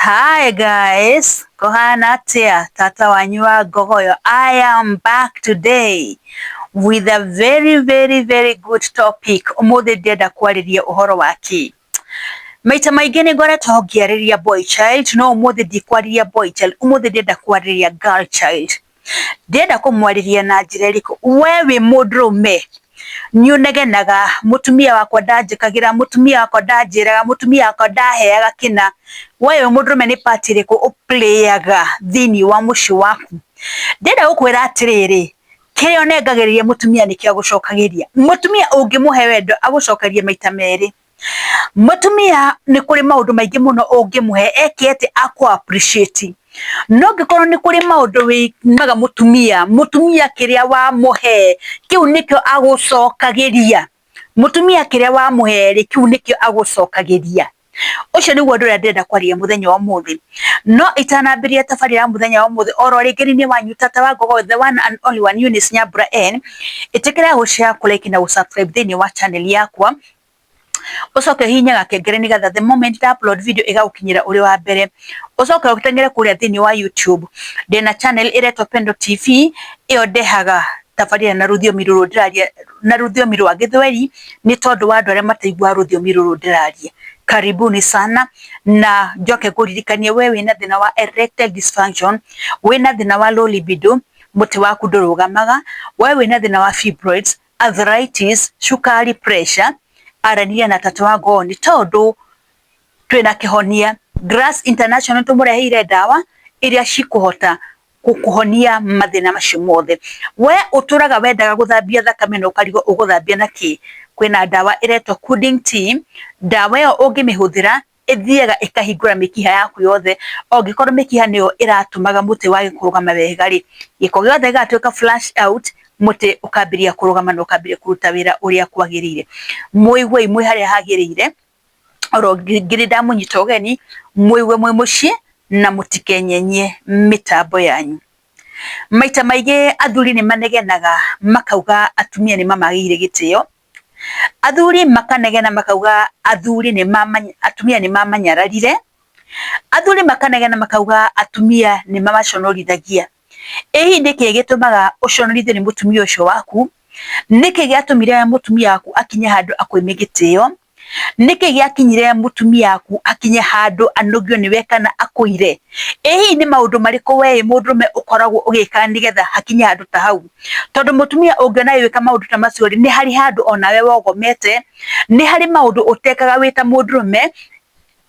Hi guys, kũhana atĩa? Tata wanyu wa Ngogoyo. I am back today with a very very very good topic. Ũmũthĩ ndĩrenda kwarĩria ũhoro wa kĩ? Maita maingĩ nĩ ngoretwo ngĩarĩria boy child, no ũmũthĩ ndikwarĩria boy child, ũmũthĩ ndĩrenda kwarĩria girl child. Ndĩrenda kũmwarĩria na njĩra ĩrĩkũ? We wĩ mũndũrũme nĩ ũnegenaga, mũtumia wakwa ndanjĩkagĩra, mũtumia wakwa ndanjĩraga, mũtumia wakwa ndaheaga kĩna. We wĩ mũndũrũme nĩ part ĩrĩkũ ũ play aga thĩiniĩ wa mũciĩ waku? Ndĩrenda gũkwĩra atĩrĩrĩ, kĩrĩa ũnengagĩrĩria mũtumia nĩkĩo agũcokagĩria. Mũtumia ũngĩmũhe wendo agũcokagia maita merĩ. Mũtumia nĩ kũrĩ maũndũ maingĩ mũno ũngĩmũhe eke atĩ akũ appreciate. No angĩkorwo nĩ kũrĩ maũndũ wĩmaga mũtumia, mũtumia kĩrĩa wamũhe kĩu nĩkĩo agũcokagĩria. Mũtumia kĩrĩa wamũhe rĩ, kĩu nĩkĩo agũcokagĩria. Ũcio nĩguo ũndũ ũrĩa ndĩrenda kwaria mũthenya wa ũmũthĩ. No itanambĩrĩria tabarĩra ya mũthenya wa ũmũthĩ, oro rĩngĩ nĩ niĩ wanyu tata wa Ngogoyo, the one and only one Eunice Nyambura N. Ĩtĩkĩra gũ share, kũ like na gũ subscribe thĩinĩ wa channel yakwa. Ũcoke ũhihinye gakengere nĩgetha the moment nda upload video ĩgagũkinyĩra ũrĩ wa mbere. Ũcoke ũteng'ere kũrĩa thĩinĩ wa YouTube, ndĩna channel ĩretwo Pendo TV, ĩyo ndehaga tabarĩra na rũthiomi rũrũ ndĩraria, na rũthiomi rwa gĩthweri, nĩ tondũ wa andũ arĩa mataiguaga rũthiomi rũrũ ndĩraria. Karibuni sana, na njoke ngũririkanie we wĩna thĩna wa erectile dysfunction, wĩna thĩna wa low libido, mũtĩ waku ndũrũgamaga, we wĩna thĩna wa fibroids, arthritis, cukari, pressure, aranĩria na tata wa Ngogoyo nĩ tondũ twĩna kĩhonia. Grass International tũmũreheire ndawa iria cikũhota gũkũhonia mathĩna macio mothe. We ũtũraga wendaga gũthambia thakame na ũkarigwo ũgũthambia na kĩ? Kwĩna ndawa ĩretwo Kuding Tea, ndawa ĩyo ũngĩmĩhũthĩra ĩthiaga ĩkahingũra mĩkiha yaku yothe, ongĩkorwo mĩkiha nĩyo ĩratũmaga mũtĩ wage kũrũgama wega rĩ, gĩko gĩothe gĩgatuĩka flush out, mũtĩ ũkambĩrĩria kũrũgama na ũkambĩrĩria kũruta wĩra ũrĩa kwagĩrĩire. Mũiguei mwĩ harĩa hagĩrĩire, oro ngĩrĩ ndamũnyita ũgeni, mũigue mwĩ mũciĩ na mũtikenyenyie mĩtambo yanyu. Maita maingĩ athuri nĩ manegenaga makauga atumia nĩ mamagĩire gĩtĩo, athuri makanegena makauga athuri nĩ atumia nĩ mamanyararire, athuri makanegena makauga atumia nĩ mamaconorithagia. Ĩ hihi nĩkĩ gĩtũmaga ũconorithio nĩ mũtumia ũcio waku? Nĩkĩ gĩatũmire mũtumia waku akinye handũ akwĩme gĩtĩo? Nĩkĩ gĩakinyire mũtumia waku akinye handũ anogio nĩwe kana akũire? Ĩ hihi nĩ maũndũ marĩkũ we wĩ mũndũrũme ũkoragwo ũgĩka nĩgetha hakinye handũ ta hau? Tondũ mũtumia ũngĩona agĩka maũndũ ta macio rĩ, nĩ harĩ handũ onawe wogomete, nĩ harĩ maũndũ ũtekaga wĩ ta mũndũrũme,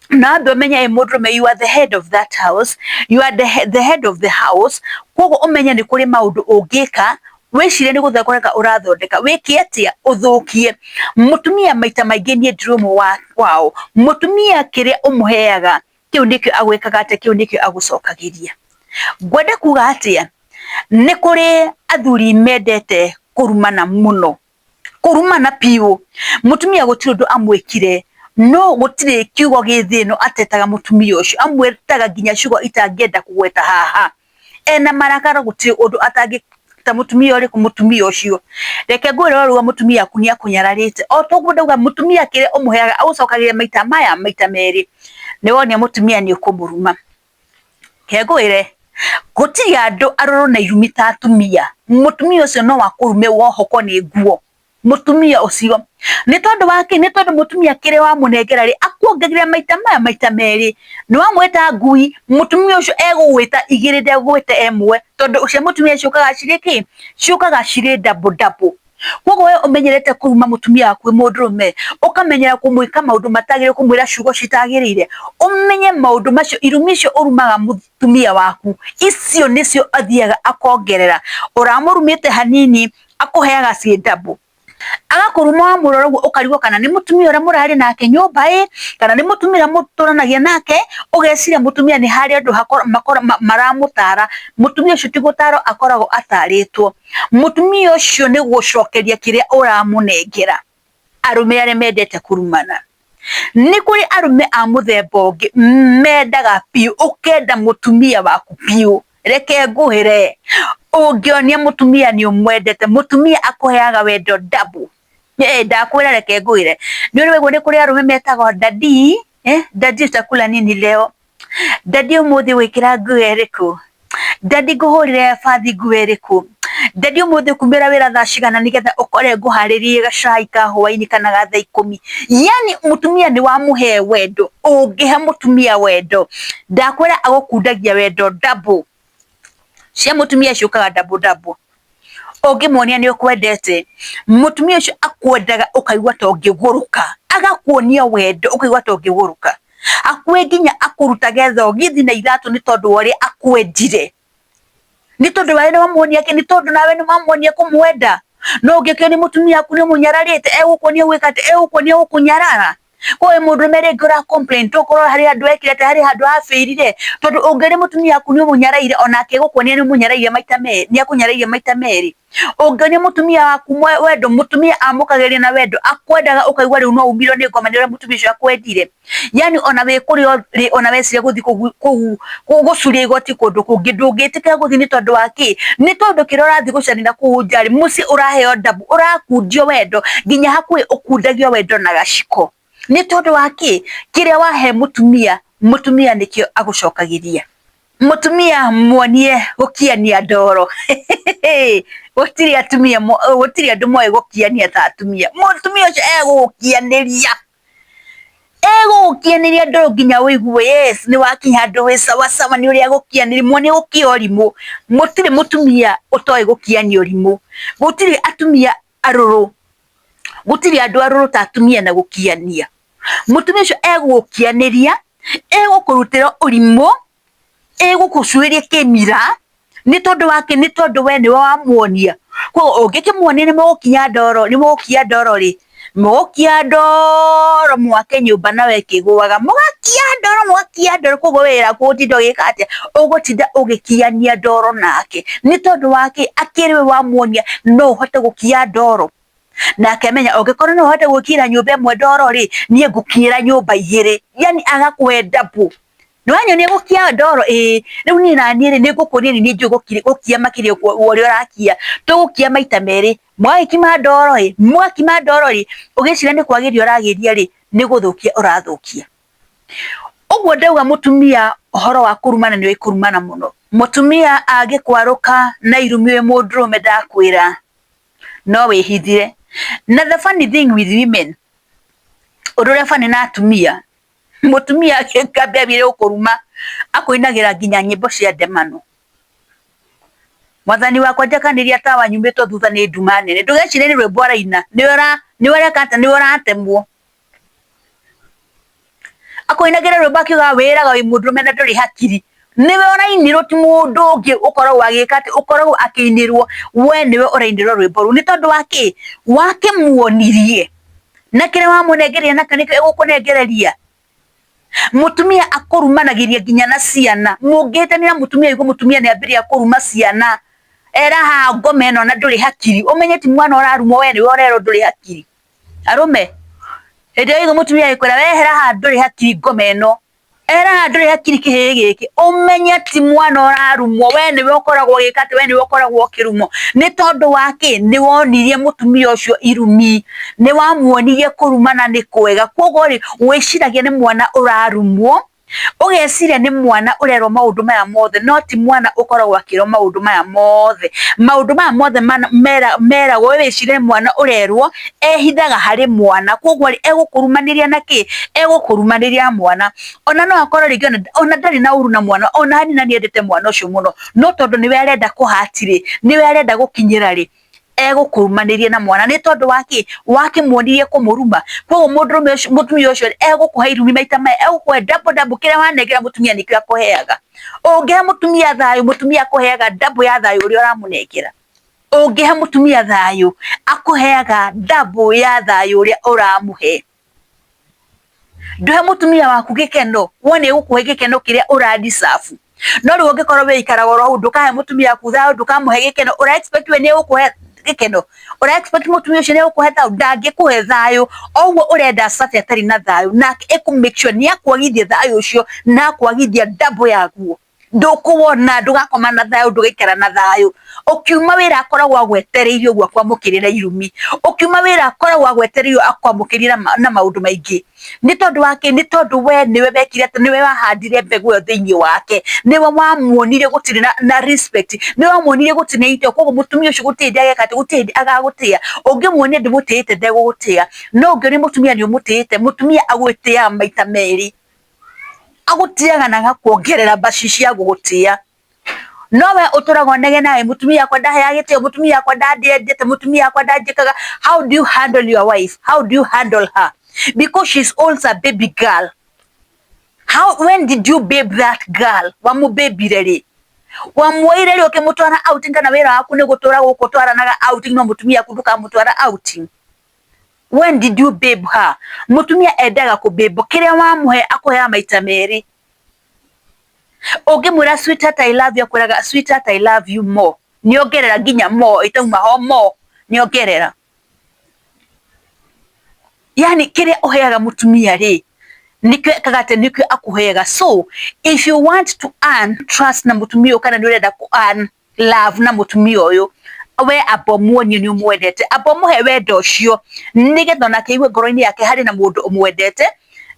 na wambe ũmenye wĩ mũndũrũme you are the head of that house, you are the head of the house, koguo ũmenye nĩ kũrĩ maũndũ ũngĩka wĩcirie nĩ gũthondeka ũrathondeka, wĩke atĩa ũthũkie. Mũtumia maita maingĩ niĩ ndĩrĩ ũmwe wao, mũtumia kĩrĩa ũmũheaga kĩu nĩkĩo agwĩkaga atĩa, kĩu nĩkĩo agũcokagĩria. Ngwenda kuga atĩa, nĩ kũrĩ athuri mendete kũrumana mũno, kũrumana biũ. Mũtumia gũtirĩ ũndũ amwĩkire, no gũtirĩ kiugo gĩ thĩ ĩno atetaga mũtumia ũcio, amwĩtaga nginya ciugo itangĩenda kũgweta haha. Ena marakara gũtirĩ ũndũ atangĩta mũtumia ũrĩkũ, mũtumia ũcio. Reke ngwĩre ũrauga mũtumia waku nĩ akũnyararĩte, o toguo ndauga mũtumia kĩrĩa ũmũheaga agũcokagĩria maita maya maita merĩ. Nĩ wonia mũtumia nĩ ũkũmũruma. Reke ngwĩre, gũtirĩ andũ arũrũ na irumi ta atumia. Mũtumia ũcio no akũrume wohokwo nĩ nguo. Mũtumia ũcio nĩ tondũ wa kĩ? Nĩ tondũ mũtumia kĩrĩa wamũnengera rĩ, akuongagĩrĩra maita maya maita merĩ. Nĩ wamwĩta ngui, mũtumia ũcio egũgwĩta igĩrĩ, ndegũgwĩta ĩmwe, tondũ cia mũtumia ciũkaga cirĩ kĩ? Ciũkaga cirĩ double double. Koguo we ũmenyerete kũruma mũtumia waku wĩ mũndũrũme, ũkamenyera kũmwĩka maũndũ matagĩrĩire, kũmwĩra ciugo citagĩrĩire, ũmenye maũndũ macio, irumi icio ũrumaga mũtumia waku, icio nĩcio athiaga akongerera. Ũramũrumĩte hanini, akũheaga ciĩ double. Agakũruma wamũrora ũguo ũkarigwo kana nĩ mũtumia ũrĩa mũrarĩ nake nyũmba ĩ, kana nĩ mũtumia ũrĩa mũtũranagia nake, ũgeciria mũtumia nĩ harĩ andũ maramũtara. Mũtumia ũcio ti gũtarwo akoragwo atarĩtwo. Mũtumia ũcio nĩ gũcokeria kĩrĩa ũramũnengera. Arũme arĩa mendete kũrumana. Nĩ kũrĩ arũme a mũthemba ũngĩ mendaga biũ, ũkenda mũtumia waku biũ. Reke ngwĩre, ũngĩonia mũtumia nĩ ũmwendete, mũtumia akũheaga wendo double. Ndakwĩra reke ngwĩre, nĩ ũrĩ waigua nĩ kũrĩ arũme metagwo daddy, daddy utakula nini leo? Daddy ũmũthĩ wĩkĩra nguo ĩrĩkũ? Daddy ngũhũrĩre bathi nguo ĩrĩkũ? Daddy ũmũthĩ ũkumĩra wĩra thaa cigana nĩgetha ũkore ngũharĩrĩirie gacai ka hwainĩ kana ga thaa 10? Yani mũtumia nĩ wamũhe wendo, ũngĩhe mũtumia wendo, ndakwĩra agũkundagia wendo double. Cia mũtumia ciũkaga double double. Ũngĩmuonia nĩ ũkwendete, mũtumia ũcio akwendaga ũkaigua ta ũngĩgũrũka, agakuonia wendo ũkaigua ta ũngĩgũrũka. Hakuhĩ nginya akũrutage thogithi na iratũ nĩ tondũ wa ũrĩa akwendire. Nĩ tondũ we nĩ wamuonia kĩ? Nĩ tondũ nawe nĩ wamuonia kũmwenda. No ũngĩkĩonia mũtumia waku nĩ ũmũnyararĩte, egũkuonia gwĩka atĩa? Egũkuonia gũkũnyarara. Koguo wĩ mũndũrũme rĩngĩ ũra complain tokorwo harĩ handũ wekire atĩa, harĩ handũ wabĩrire, tondũ ũngĩũria mũtumia waku nĩ ũmũnyaraire onake egũkuonia nĩ ũmũnyaraire maita merĩ, nĩ akũnyaraire maita merĩ. Ũngĩonia mũtumia waku wendo, mũtumia amũkagĩria na wendo, akwendaga ũkaigua rĩu no umĩrwo nĩ ngoma nĩ ũrĩa mũtumia ũcio akwendire. Yani ona wĩ kũrĩa ũrĩ ona weciria gũthiĩ gũcuria igoti kũndũ kũngĩ ndũngĩtĩkĩra gũthiĩ nĩ tondũ wa kĩ? Nĩ tondũ kĩrĩa ũrathiĩ gũcaria na kũu nja rĩ, mũciĩ ũraheo double, ũrakundio wendo nginya hakuhĩ ũkundagio wendo na gaciko. Nĩ tondũ wa kĩ? Kĩrĩa wahe mũtumia, mũtumia nĩkĩo agũcokagĩria. Mũtumia muonie gũkiania ndoro gũtirĩ atumia gũtirĩ andũ moĩ gũkiania ta atumia. Mũtumia ũcio egũgũkianĩria egũgũkianĩria ndoro nginya ũigue yes nĩ wakinya handũ wĩ sawa sawa nĩ ũrĩa agũkianĩria. Muonie gũkia ũrimũ. Gũtirĩ mũtumia ũtoĩ gũkiania ũrimũ. Gũtirĩ atumia arũrũ, gũtirĩ andũ arũrũ ta atumia na gũkiania. Mũtumia ũcio egũgũkianĩria, egũkũrutĩra ũrimũ, ĩgũkũcuĩria kĩmira, nĩ tondũ wa kĩ? Nĩ tondũ we nĩwe wamuonia. Koguo ũngĩkĩmuonia nĩ mũgũkinya ndoro, nĩ mũgũkia ndoro rĩ, mũgũkia ndoro mwake nyũmba nawe ĩkĩgũaga, mũgakia ndoro mũgakia ndoro, koguo wĩra waku ũgũtinda ũgĩka atĩa? Ũgũtinda ũgĩkiania ndoro nake. Nĩ tondũ wa kĩ? Akĩrĩ we wamuonia no ũhote gũkia ndoro. Nake amenya ũngĩkorwo no ũhote gwĩkĩra nyũmba ĩmwe ndoro rĩ, niĩ ngũkiĩra nyũmba igĩrĩ. Yani agakũhe double. Nĩ wanyonia gũkia ndoro ĩĩ, rĩu niĩ naniĩ rĩ, nĩ ngũkuonia nĩ niĩ njũĩ gũkia makĩria wa ũrĩa ũrakia. Tũgũkia maita merĩ, mwagĩkima ndoro ĩ, mwakima ndoro rĩ, ũgĩciria nĩ kwagĩria ũragĩria rĩ, nĩ gũthũkia ũrathũkia. Ũguo ndauga mũtumia ũhoro wa kũrumana nĩ oĩ kũrumana mũno. Mũtumia angĩkwarũka na irumi wĩ mũndũrũme ndakwĩra no wĩhithire. Na the funny thing with women, ũndũ ũrĩa funny na atumia, mũtumia angĩambia gũkũruma akũinagĩra nginya nyĩmbo cia ndemano. Mwathani wakwa njakanĩria tawa nyumĩtwo thutha nĩ nduma nene. Ndũgecirie nĩ rwĩmbo araina, nĩwe ũreka atĩa? Nĩwe ũratemwo. Akũinagĩra rwĩmbo akiugaga wĩraga wĩ mũndũrũme na ndũrĩ hakiri. Nĩwe ũrainĩrwo ti mũndũ ũngĩ ũkoragwo agĩka atĩ, ũkoragwo akĩinĩrwo, we nĩwe ũrainĩrwo rwĩmbo rũu. Nĩ tondũ wa kĩ? Wakĩmuonirie na kĩrĩa wamũnengereria nakĩo nĩkĩo egũkũnengereria. Mũtumia akũrumanagĩria nginya na ciana. Mũngĩhĩtania na mũtumia ũigue mũtumia nĩ ambĩrĩria kũruma ciana. Era haha ngoma ĩno na ndũrĩ hakiri. Ũmenye ti mwana ũrarumwo we nĩwe ũrerwo ndũrĩ hakiri. Arũme, hĩndĩ ĩrĩa ũraigua mũtumia agĩkwĩra wehera haha ndũrĩ hakiri ngoma ĩno, ehera haha ndũrĩ hakiri kĩhĩĩ gĩkĩ, ũmenye ti mwana ũrarumwo we nĩwe ũkoragwo ũgĩka atĩ, we nĩwe ũkoragwo ũkĩrumwo. Nĩ tondũ wa kĩ? Nĩ wonirie mũtumia ũcio irumi, nĩ wamuonirie kũrumana nĩ kwega. Koguo rĩ, wĩciragia nĩ mwana ũrarumwo, ũgeciria nĩ mwana ũrerwo maũndũ maya mothe, no ti mwana ũkoragwo akĩrwo maũndũ maya mothe. Maũndũ maya mothe meragwo we wĩcirie nĩ mwana ũrerwo, ehithaga harĩ mwana. Koguo rĩ, egũkũrumanĩria na kĩ? Egũkũrumanĩria na mwana. Ona no akorwo rĩngĩ ona ndarĩ na ũru na mwana, ona hanini na nĩ endete mwana ũcio mũno, no tondũ nĩwe arenda kũ hurt rĩ, nĩwe arenda gũkinyĩra rĩ, egũkũrumanĩria na mwana. Nĩ tondũ wa kĩ? Wakĩmuonirie kũmũruma. Koguo mũndũrũme ũcio, mũtumia ũcio egũkũhe irumi maita merĩ, egũkũhe double double, kĩrĩa wanengera mũtumia nĩkĩo akũheaga. Ũngĩhe mũtumia thayũ, mũtumia akũheaga double ya thayũ ũrĩa ũramũnengera. Ũngĩhe mũtumia thayũ, akũheaga double ya thayũ ũrĩa ũramũhe. Ndũhe mũtumia waku gĩkeno, wone egũkũhe gĩkeno kĩrĩa ũra deserve. No rĩu ũngĩkorwo wĩikaraga oro hau ndũkahe mũtumia waku thayũ, ndũkamũhe gĩkeno, ũra expect we nĩ egũkũhe gĩkeno? Ũra expect mũtumia ũcio nĩ egũkũhe thayũ? Ndangĩkũhe thayũ. O ũguo ũrenda suffer atarĩ na thayũ, nake ekũ make sure nĩ akwagithia thayũ ũcio na akwagithia double yaguo. Ndũkũwona, ndũgakoma na thayũ, ndũgaikara na thayũ. Ũkiuma wĩra akoragwo agwetereire ũguo akwamũkĩrĩra irumi. Ũkiuma wĩra akoragwo agwetereire akwamũkĩrĩra na maũndũ maingĩ. Nĩ tondũ wa kĩ? Nĩ tondũ we nĩwe wekire atĩ, nĩwe wahandire mbegũ ĩyo thĩinĩ wake, nĩwe wamuonirie gũtirĩ na respect, nĩwe wamuonirie gũtirĩ na itĩo, koguo mũtumia ũcio gũtirĩ hĩndĩ ageka atĩ, gũtirĩ hĩndĩ agagũtĩa. Ũngĩmuonia ndũmũtĩĩte ndegũgũtĩa, no ũngĩonia mũtumia nĩ ũmũtĩĩte, mũtumia agũtĩaga maita merĩ. Agũtĩaga na agakuongerera mbaci cia gũgũtĩa. No we ũtũraga ũnegenaga mũtumia wakwa ndaheaga gĩtĩo, mũtumia wakwa ndandĩendete, mũtumia wakwa ndanjĩkaga. How do you handle your wife? How do you handle her? Because she's also a baby girl. How, when did you babe that girl? Wamũbĩbire rĩ? Wamuoire rĩ ũkĩmũtwara outing kana wĩra waku nĩ gũtũra gũkũ twaranaga outing no mũtumia waku ndũkamũtwara outing? When did you babe her? Mũtumia endaga kũbĩbwo, kĩrĩa wamũhe akũheaga maita merĩ. Ũngĩmwĩra sweetheart I love you akwĩraga sweetheart I love you more. Nĩongerera nginya more ĩtauma ho more nĩongerera. Yani kĩrĩa ũheaga mũtumia rĩ nĩkĩo ekaga atĩ nĩkĩo akũheaga. So if you want to earn trust na mũtumia ũyũ kana nĩ ũrenda kũ earn love na mũtumia ũyũ we amba ũmuonie nĩ ũmwendete, amba ũmũhe wendo ũcio nĩgetha onake aigue ngoro-inĩ yake harĩ na mũndũ ũmwendete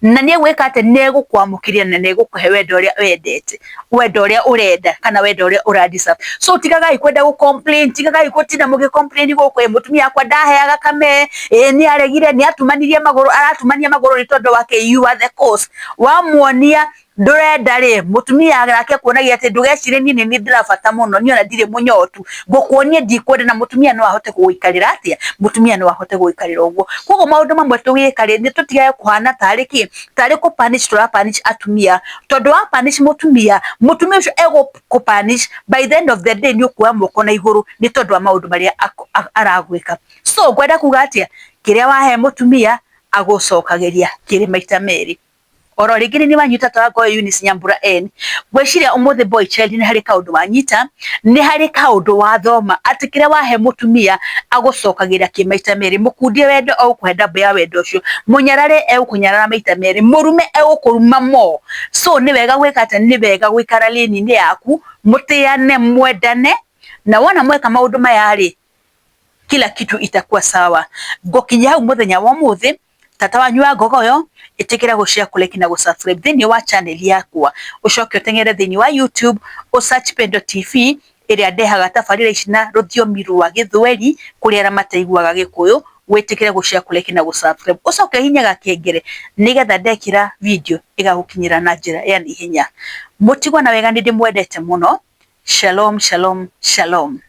na nĩ egwĩka atĩ nĩ egũkwamũkĩria na nĩ egũkũhe wendo ũrĩa wendete, wendo ũrĩa ũrenda kana wendo ũrĩa ũra deserve. So tigagai kwenda gũ complain, tigagai gũtinda mũgĩ complain gũkũ, ĩ mũtumia wakwa ndaheaga kame, ĩ nĩ aregire, nĩ atumanirie magũrũ, aratumania magũrũ nĩ tondũ wake, you are the cause. Wamuonia ndũrenda rĩ, mũtumia nake akuonagia atĩ ndũgecirie niĩ nĩ niĩ ndĩrabata mũno, niĩ ona ndirĩ mũnyotu, ngũkuonia ndikwenda na mũtumia no ahote gũgũikarĩra atĩa, mũtumia no ahote gũgũikarĩra ũguo. Koguo maũndũ mamwe tũgĩka rĩ, nĩ tũtigage kũhana tarĩ kĩ, tarĩ kũ punish tũra punish atumia, tondũ wa punish mũtumia, mũtumia ũcio egũkũ punish by the end of the day nĩ ũkuoya moko na igũrũ nĩ tondũ wa maũndũ marĩa aragwĩka. So ngwenda kuga atĩa, kĩrĩa wahe mũtumia agũcokagĩria kĩrĩ maita merĩ. Oro rĩngĩ nĩ wanyita twagoyo Eunice Nyambura N ngwĩciria ũmũthĩ boy child nĩ harĩ kaũndũ wanyita, nĩ harĩ kaũndũ wathoma atĩ kĩrĩa wahe mũtumia agũcokagĩra kĩ maita merĩ. Mũkundie wendo egũkũhe double ya wendo ũcio, mũnyarare egũkũnyarara maita merĩ, mũrume egũkũruma more. So nĩ wega gwĩka atĩ, nĩ wega gũikara lane-inĩ yaku, mũtĩane, mwendane, na wona mweka maũndũ maya rĩ, kila kitu itakuwa sawa. Ngũkinyia hau mũthenya wa ũmũthĩ. Tata wanyu wa Ngogoyo, ĩtĩkĩra gũ share, kũ like na gũ subscribe thĩinĩ wa channel yakwa, ũcoke ũteng'ere thĩinĩ wa YouTube ũ search Pendo TV ĩrĩa ndehaga tabarĩra ici na rũthiomi rwa Gĩthweri kũrĩ arĩa mataiguaga Gĩkũyũ. Wĩtĩkĩre gũ share, kũ like na gũ subscribe, ũcoke ũhihinye gakengere nĩgetha ndekĩra video ĩgagũkinyĩra na njĩra ya naihenya. Mũtigwo na wega, nĩ ndĩmwendete mũno. Shalom, shalom, shalom.